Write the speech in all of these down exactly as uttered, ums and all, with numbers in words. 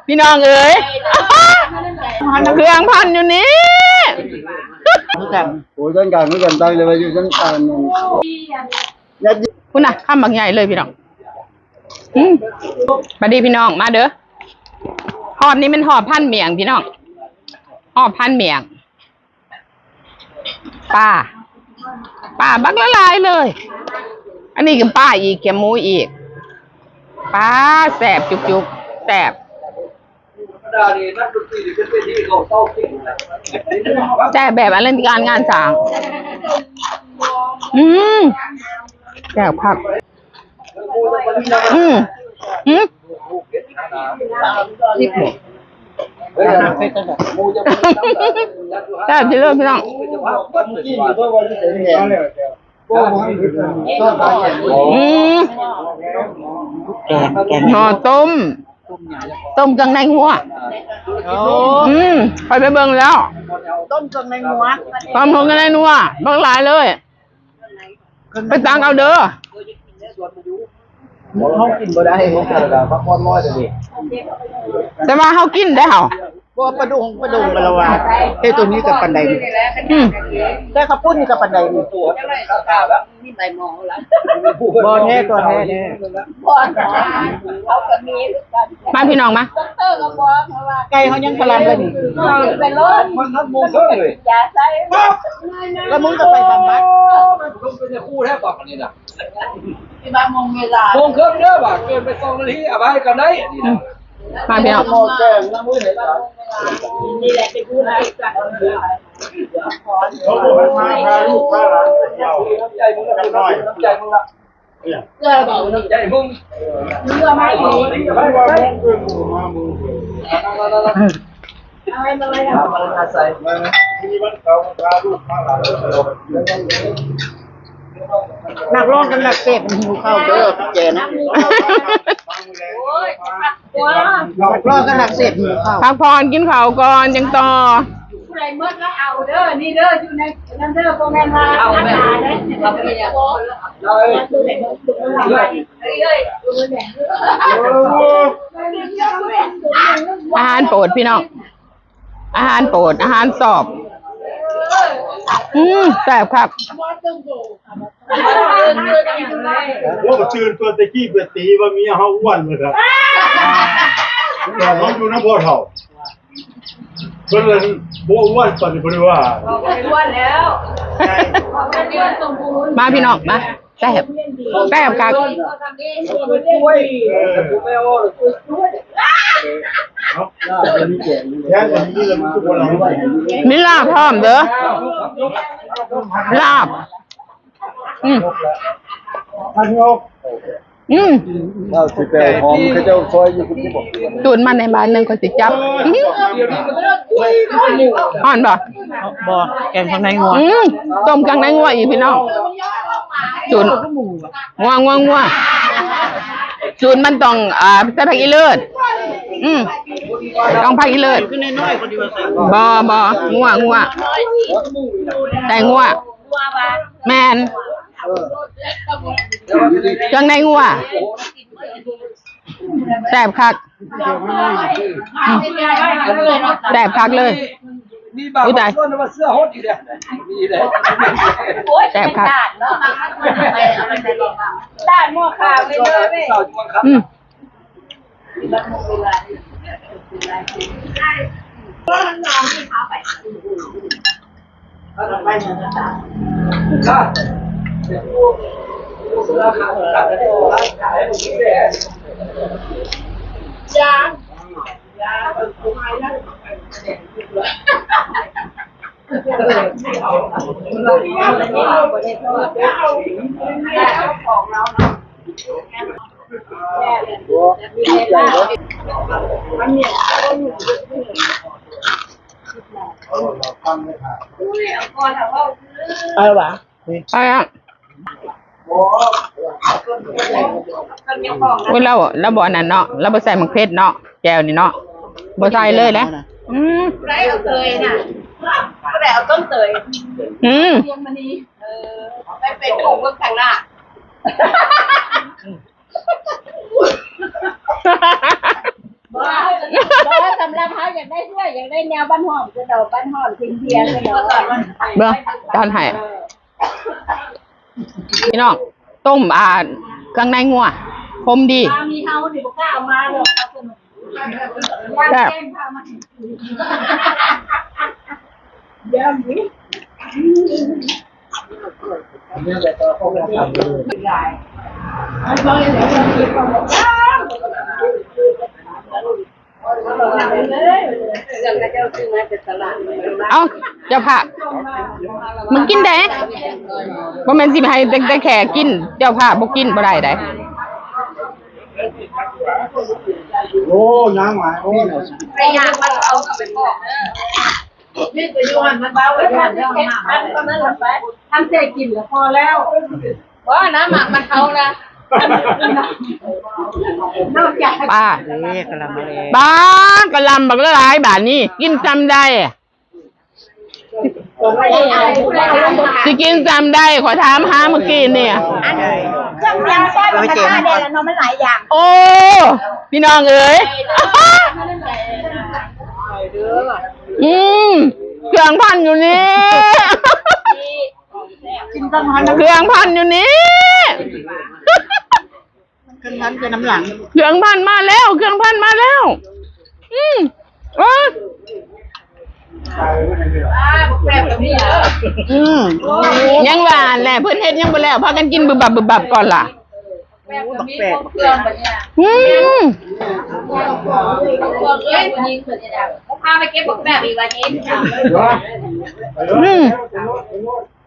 พี่น้องเอ๋ย เครื่องพันอยู่นี่ โอ้ย ต้นกลางคือกันตั้งเลยว่าอยู่ต้นกลางนั่น พุ้นน่ะ คำบักใหญ่เลยพี่น้อง อืม บัดนี้พี่น้องมาเด้อ ฮอบนี้มันฮอบพันเมี่ยงพี่น้อง ฮอบพันเมี่ยง ปลา ปลาบักละลายเลย อันนี้ก็ปลาอีก แกมหมูอีก ปลาแซ่บจุกๆ แซ่บ แซ่บแบบอลังการงานสร้าง อืม แซ่บคัก อืม อืม แซ่บที่เลิศพี่น้อง อืม แกง แกง ห่อต้ม ต้มเครื่องในงัว อืม ไปไปเบิ่งแล้ว ต้มเครื่องในงัว ต้มเครื่องในงัว เบิ่งหลายเลย ไปตักเอาเด้อ เฮากินบ่ได้ พักผ่อนน้อยแต่ดิ แต่ว่าเฮากินได้เฮา บ่ ปลาดุง ปลาดุง ปลาละวา เอ้ย ตัวนี้กับปานใดนี่ อืม แต่ข้าวปุ้นนี่กับปานใดนี่ บ่แท้ ตัวแท้เด้ มาพี่น้องมา ไก่เฮายังคลำเลยนี่ มันทันโมงเช้าเลย แล้วมึงก็ไปบำบัด มันเป็นคู่แท้ปะนี่นะ ที่บ้านมงเวลา โมงครึ่งเด้อว่ะ เกินไปสองนาที เอาไปให้กันได้ นี่นะ มาพี่น้อง หม้อแกงนะมื้อไหนล่ะ นี่แหละเป็นผู้ให้กัน เขาบอกให้มาพาลูกพาหลานไปเที่ยว น้ำใจมึงละ น้ำใจมึงละ เออ บอกน้ำใจมึง เพื่อไม่ให้ ไม่ว่ามึงเกินกูมามึงเกิน อะไรมาอะไรอ่ะ มาอาศัยมา ที่วันเสาร์พาลูกพาหลานไปเที่ยว นักร้องกับนักเสพหิวข้าวเด้อแกนะ โอ้ย นักร้องกับนักเสพหิวข้าว พักผ่อนกินข้าวก่อนจังต่อ ผู้ใดเมิดแล้วเอาเด้อ นี่เด้อ อยู่ในนั้นเด้อ บ่แม่นว่าเอาแม่ เอาไปเลยอะ เฮ้ย เฮ้ย อาหารโปรดพี่น้อง อาหารโปรด อาหารชอบ อืม แซ่บครับ ว่าบ่ตื่นตัวแต่กี้เปิดตีว่าเมียเฮาอ้วนเลยครับ เฮาอยู่นำพ่อเฒ่า เพิ่นเลยบ่อ้วนปานนี้ เพิ่นว่า อ้วนแล้ว มาพี่น้อง มา แซ่บ แซ่บคัก เออ มีลาบพร้อมเด้อ ลาบ อืม อืม เอาสิไปหอมเขาเจ้าซอยอยู่ที่บอก ตูนมาในบ้านหนึ่งก็สิจับ อ่อนบ่ บ่ แกงผักในงัว อืม ต้มเครื่องในงัวอีกพี่น้อง สูตร งัว งัว งัว สูตรมันต้อง อ่า ใส่ผักอีเลิศ อืม ต้องผักอีเลิศ บ่ บ่ งัว งัว ใส่งัว แม่น เครื่องในงัว แซ่บคัก อืม แซ่บคักเลย มีบาง อุ้ย ตาย คนว่าเสื้อฮอตอีกแล้ว มีเลย โอ้ย แซ่บคัก ด่านเนาะ ด่านหม้อขาวไปเลยเว้ย อืม อะไรวะ อะไรอ่ะ อุ้ย เรา เราบ่อันนั้นเนาะ เราบ่ใส่หมากเผ็ดเนาะ แจ่วนี่เนาะ บ่ใส่เลยนะ อืม ได้เอาเตยน่ะ ก็ได้เอาต้นเตย อืม เรียนมานี่ เออ ไปเป็นของเมืองข้างหน้า บ้า สำหรับเขาอยากได้ถ้วย อยากได้แนวบ้านหอม กระดอกบ้านหอม เพียงเพียงกระดอก เบิ่ง จานให้ พี่น้อง ต้ม อ่า เครื่องในงัว ขมดี มีเฮานี่บ่กล้าเอามาหรอก แซ่บ เดี๋ยวนี้ เอ้า เจ้าภาพ มึงกินได้ บ่แม่นสิให้แต่ แต่แขกกิน เจ้าภาพบ่กินบ่ได้ได๋ โอ้ น้ำหวาน โอ้ ไปอยากมาเอาไปบอกเด้อ นี่ไปอยู่หั้นมันเบาไว้ก่อนเด้อ มันก็นั่นแหละไป ทำใจกินแล้วพอแล้ว ว่าน้ำหมากมันเทานะ นอกจาก ป้า นี่กะหล่ำมาเลย ป้า กะหล่ำบักหลายบาดนี้ กินส่ำใด สิกินส่ำใด ขอถามหาเมื่อกี้เนี่ย อันเครื่องเคียงซอยมันก็ซอยได้แล้วเนาะ มันหลายอย่าง โอ้ พี่น้องเอ๋ย อืม เครื่องพันอยู่นี่ กินต้นหอม เครื่องพันอยู่นี่ เครื่องพันจะน้ำหลัง เครื่องพันมาแล้ว เครื่องพันมาแล้ว อืม เออ อืม ยังว่าแหละ เพิ่นเฮ็ดยังบ่แล้ว พากันกินบึบบับบึบบับก่อนล่ะ บักแปด อืม พาไปเก็บบักแปดอีกวันนี้ อืม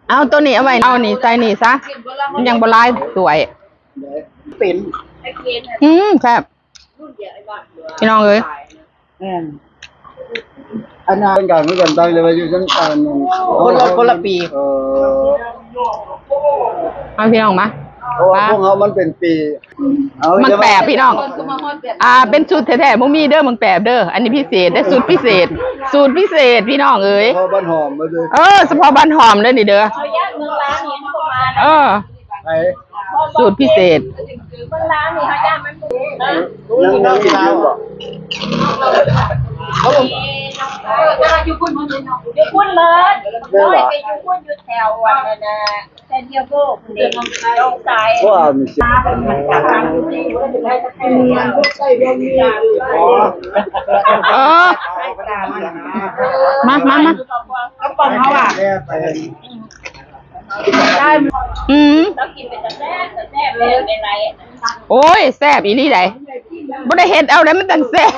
เอาตัวนี้เอาไว้ เอานี่ใส่นี่ซะ มันยังบ่หลายถ้วย เป็น อืม แซ่บ พี่น้องเอ้ย แม่น อันนั้นเป็นการเหมือนกันตั้งเลยว่าอยู่ชั้น อันนั้น คนละ คนละปี เออ เอาพี่น้องมา เพราะว่าพวกเขามันเป็นปี เอา บักแปบพี่น้อง อ่า เป็นสูตรแท้ๆ บ่มีเด้อ บักแปบเด้อ อันนี้พิเศษเด้อ สูตรพิเศษ สูตรพิเศษพี่น้องเอ้ย เฉพาะบ้านหอมมาเลย เออ เฉพาะบ้านหอมเด้อนี่เด้อ เอาย่างเมืองล้างนี่มันก็มานะ เออ ไอ้ สูตรพิเศษ เมืองล้างนี่เขาย่างมันหมูนะ นั่งนั่งกินอยู่บ่ เออ อยู่คุณมันอยู่คุณเมิด แม่นบ่ น้อยไปอยู่คุณอยู่แถวอันนั้นนะ ซานดิเอโก คุณเด็กน้องชาย เพราะว่ามีเสียง เออ มา มา มา กระป๋องเขาอะ อืม โอ้ย แซ่บอีหลีใด๋ บ่ได้เฮ็ดเอาได้ มันจั่งแซ่บ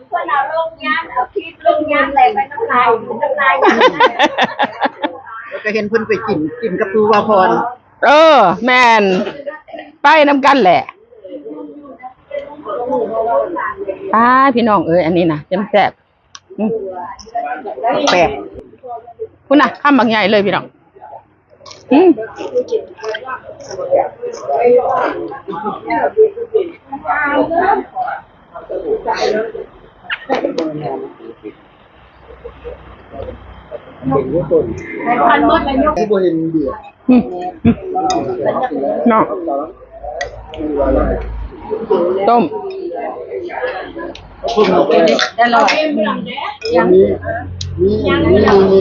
เพิ่นเอาลงยาน เอาคลิปลงยาน แหละไปน้ำลาย น้ำลาย แล้วก็เห็นเพิ่นไปกิน กินกับตูวาพร เออ แม่น ไปนำกันแหละ อ้า พี่น้องเอ้ย อันนี้นะ แซ่บๆ อืม แปลก พุ้นน่ะ คำบักใหญ่เลยพี่น้อง อืม เป็นผู้คนที่บ่เห็นเบียร์ อืม อืม เนาะ ต้ม ได้แล้ว มี มี มี มี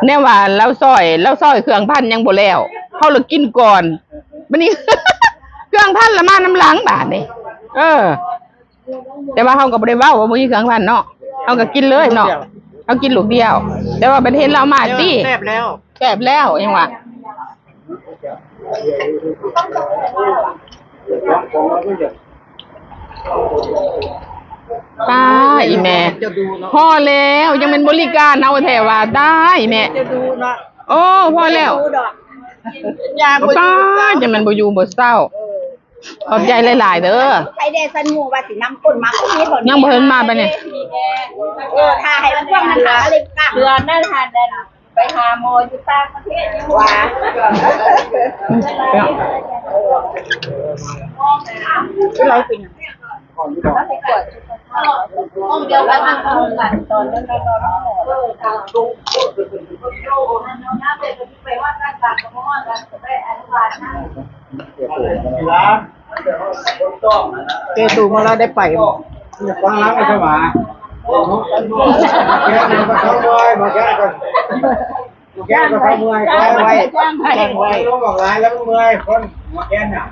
แนวว่าลาวซอย ลาวซอยเครื่องพันยังบ่แล้ว เฮาเลยกินก่อน บัดนี้ เครื่องพันละมานำหลังบาดนี้ เออ แต่ว่าเฮาก็บ่ได้เว้าว่าบ่มีเครื่องพันเนาะ เฮาก็กินเลยเนาะ เฮากินลูกเดียว แต่ว่าบัดเห็นลาวมาติ แซ่บแล้ว แซ่บแล้วยังว่า ป้า อีแม่ พอแล้ว ยังเป็นบริการเอาแท้ว่า ตายแม่ จะดูเนาะ โอ้ พอแล้ว ดูดอก ยางบ่ ป้า อยู่ จะเป็นบ่อยู่บ่เศร้า ขอบใจหลายๆ เด้อ ใครได้สนุกว่าสินำคนมาคนนี้คนนี้ ยังบ่เห็นมาปะเนี่ย เออ ถ้าให้พวกนั้นหาอะไรกัน เดือนนั้นหาเดือน ไปหาหมออยู่ต่างประเทศอยู่หว่า อืม เป็นไรเป็นหยัง แล้วไปกวดสุขภาพ ห้องเดียวกันนั่งห้องกันตอนนั้นตอนนั้นเออต่างลงน้ำเป็นไปว่าการต่างกับห้องกันไปอนุบาลนะ เกตูมาแล้วได้ไป ฟังหลังกันสมาแก้วหนึ่งก็เขาเมื่อยมาแก้วกันแก้วก็เขาเมื่อย แจ้งไว้แจ้งไว้ ลงบอกหลายแล้วมันเมื่อยคนมาแก้วน่ะ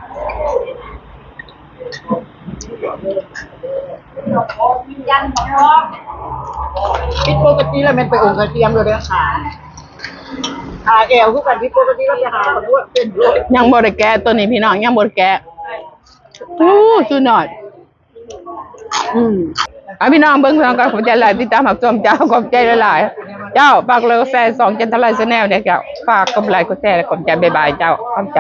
ยันพร้อม ผิดปกติแล้วแม่นไปองค์กระเทียมเลยเด้อค่ะขาแอวคือกันผิดปกติแล้วไปหาตำรวจเป็นด้วย ยังบ่ได้แกะตัวนี้พี่น้องยังบ่ได้แกะอู้สุดยอด อืม เอาพี่น้องเบิ่งทางการขอบใจหลายที่ตามรับชมเจ้าขอบใจหลายๆเจ้าฝากเลยแชร์สองจันทร์ทลายแชนแนลเนี่ยเจ้าฝากกดไลค์กดแชร์ขอบใจบ๊ายบายเจ้าขอบใจ